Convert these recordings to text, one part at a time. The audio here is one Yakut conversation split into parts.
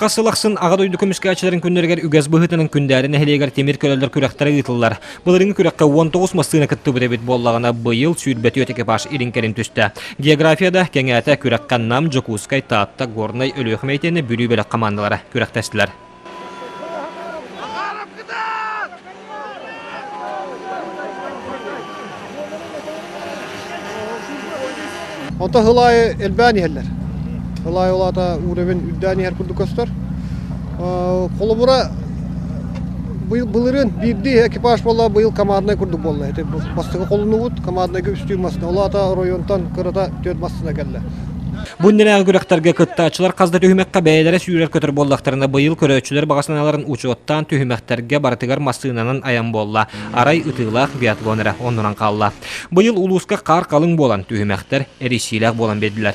Хас сыл ахсын Аҕа дойду көмүскээччилэрин күннэригэр үгэс быһыытынан Күндээдэ нэһилиэгэр тимир көлөлөр күрэхтэрэ ыытыллар. Былырыыҥҥы күрэххэ 19 массыына кыттыбыт эбит буоллаҕына, быйыл 24 экипаж илин-кэлин түстэ. География да кэҥээтэ, күрэххэ Нам, Дьокуускай, Таатта, Горнай, Өлүөхүмэ итиэннэ Бүлүү бөлөх хамаандалара күрэхтэстилэр. Онто сыл аайы элбээн иһэллэр. Сыл аайы ол аата уровень үрдээн иһэр курдук көстөр. Холобура, былырыын биирдии экипаж буолла, быйыл команднай курдук буолла. Ити бастакы холунубут, команднайга үстүү массыына. Ол аата оройуонтан кырата түөрт массыына кэллэ. Бу иннинээҕи күрэхтэргэ кыттааччылар хас да түһүмэххэ бэйэлэрэ сүүрэр-көтөр буоллахтарына, быйыл көрөөччүлэр баҕа санааларын учуоттаан түһүмэхтэргэ барытыгар массыынанан айан буолла. Арай ытыылаах биатлон эрэ оннунан хаалла. Быйыл улууска хаар халыҥ буолан, түһүмэхтэр эрийсиилээх буолан биэрдилэр.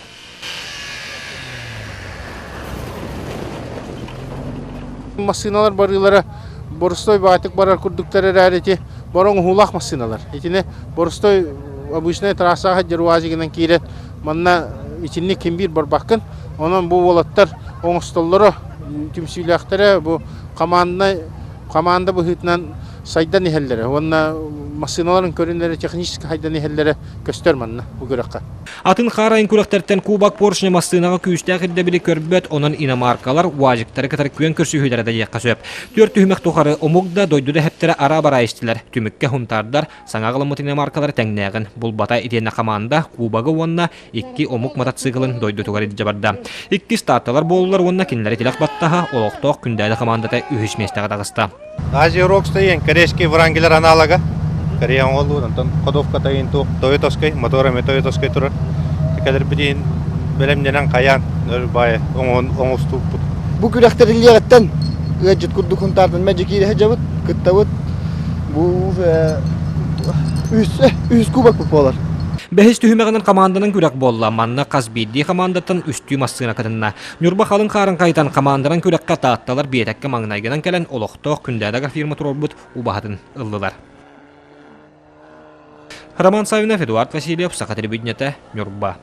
Массыыналар барыылара боростой баатык барар курдуктар эрээри ити бороҥ уһуулаах массыыналар. Итини боростой обычная трассаҕа сылдьар УАЗигынан киирэн манна итинник ким биир барбаккын. Онон бу уолаттар оҥостоллоро түмсүүлээхтэрэ бу команднай команда быһыытынан сайдан иһэллэрэ уонна массыыналарын көрүнэрэ технически сайдан иһэллэрэ көстөр манна бу күрэххэ. Атын хаар айан күрэхтэртэн Кубок Поршня массыынаҕа күүстээх ирдэбили көрбөт, онон иномаркалар УАЗиктары кытары күөн көрсүһүүлэрэ да диэххэ сөп. Түөрт түһүмэх тухары омук да, дойду да эһэптэрэ араа-бараа истилэр. Түмүккэ хунтаардар саҥа аҕаламмыт иномаркалар тэҥнээҕин булбата итиэннэ хамаанда Кубогы уонна икки омук мотоциклын дойдутугар илдьэ барда. Иккис таатталар буоллулар уонна кинилэри тилэх баттаһа олохтоох Күндээдэ хамаандата үһүс миэстэҕэ таҕыста. Азия Рокс тайын корейский врангелер аналога. Корея оҥоллуур, онтон ходовка тайын туох Тойотоской, мотор эмэ Тойотоской турар. Кэлэрбитин бэлэмнэнэн хайаан баай оҥостууппут. Бу күрэхтэриллиэҕиттэн ыалдьыт курдук хунтаартан мэлдьи киирэ сылдьабыт, кыттабыт. Бу үс, үс кубокпыт буолар. Бэһис түһүмэҕинэн хамаанданан күрэх буолла. Манна хас биирдии хамаандаттан үстүү массыына кытынна. Ньурба халыҥ хаарын хайытан хамаанданан күрэххэ Таатталар биэтэккэ маҥнайгынан кэлэн олохтоох Күндээдэ агрофирма туруорбут убаһатын ыллылар. Роман Савинов, Эдуард Васильев, Саха телевидениетэ, Ньурба.